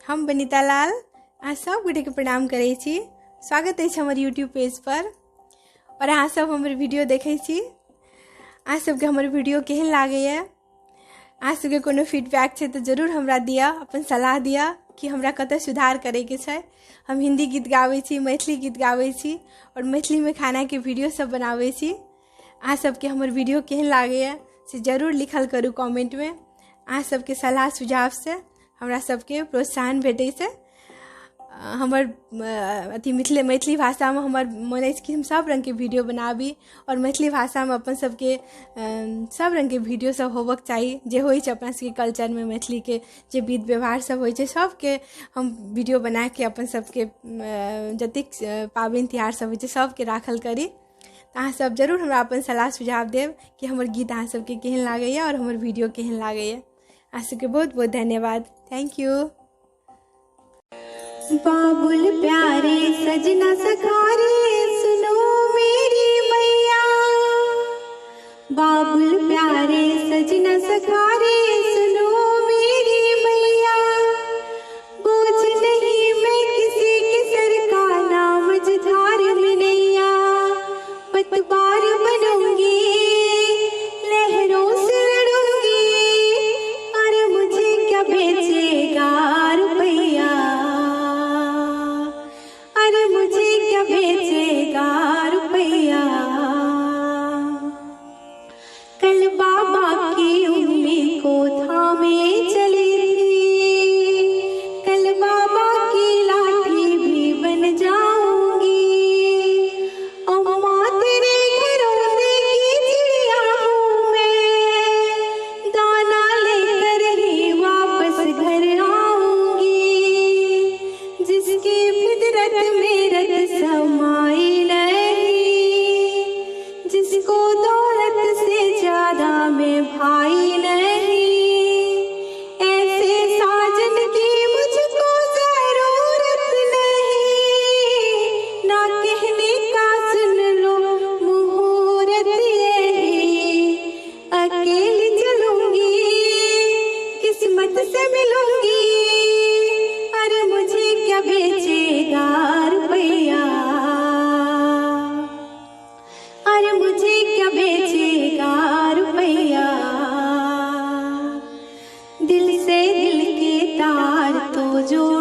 हम बनीता लाल अहाँ सब गोटेके प्रणाम करै छी। स्वागत अछि हमर यूट्यूब पेज पर और अहाँ सब हमर वीडियो देखै छी। अहाँ सबके हमर वीडियो केहन लागैए, अहाँ सबके कोनो फीडबैक छै तऽ जरूर हमरा दिअ, अपन सलाह दिअ कि हमरा कतऽ सुधार करैके छै। हम हिन्दी गीत गाबै छी, मैथिली गीत गाबै छी और मैथिलीमे खानाके वीडियो सब बनाबै छी। अहाँ सबके हमर वीडियो केहन लागैए से जरूर लिखल करू कमेंटमे। अहाँ सबके सलाह सुझावसँ हमरा सबके प्रोत्साहन भेटै छै। हमर अथी मिथिले मैथिली भाषामे हमर मोन अछि कि हम सब रङ्गके वीडियो बनाबी आओर मैथिली भाषामे अपन सबके सब रङ्गके वीडियो सब होबक चाही जे होइ छै अपना सबके कल्चरमे। मैथिलीके जे विध व्यवहार सब होइ छै सबके हम वीडियो बनाके अपन सबके जतेक पाबनि तिहार सब होइ छै सबके राखल करी। तऽ अहाँ सब जरूर हमरा अपन सलाह सुझाव देब कि हमर गीत अहाँ सबके केहन लागैए आओर हमर वीडियो केहन लागैए। अहाँ सबके बहुत बहुत धन्यवाद। Thank you. बाबुल प्यारे सजना सखारे सुनो मेरी मैया, बाबुल प्यारे सजना सखारे सुनो मेरी मैया, बोझ नहीं मैं किसी के सर का नाम धार में नैया, पतवार बनूंगी लहरों से लड़ूंगी, अरे मुझे क्या बेचेगा रुपया, अरे मुझे क्या बेचेगा रुपया। कल बाबा की उंगली को थामे चली थी, कल बाबा की लाठी भी बन जाऊंगी, अम्मा तेरे घरौंदे की चिड़िया हूँ मैं, दाना लेकर ही वापस घर आऊंगी, जिसकी फितरत में रत समाई नहीं, जिसको दौलत से ज्यादा मैं भाई नहीं, ऐसे साजन की मुझको जरूरत नहीं, ना कहने का सुन लो मुहूर्त यही, अकेली चलूंगी किस्मत से मिलूंगी, अरे मुझे क्या बेचेगा रुपया, अरे मुझे क्या बेचेगा रुपया। दिल से दिल के तार तो जोड़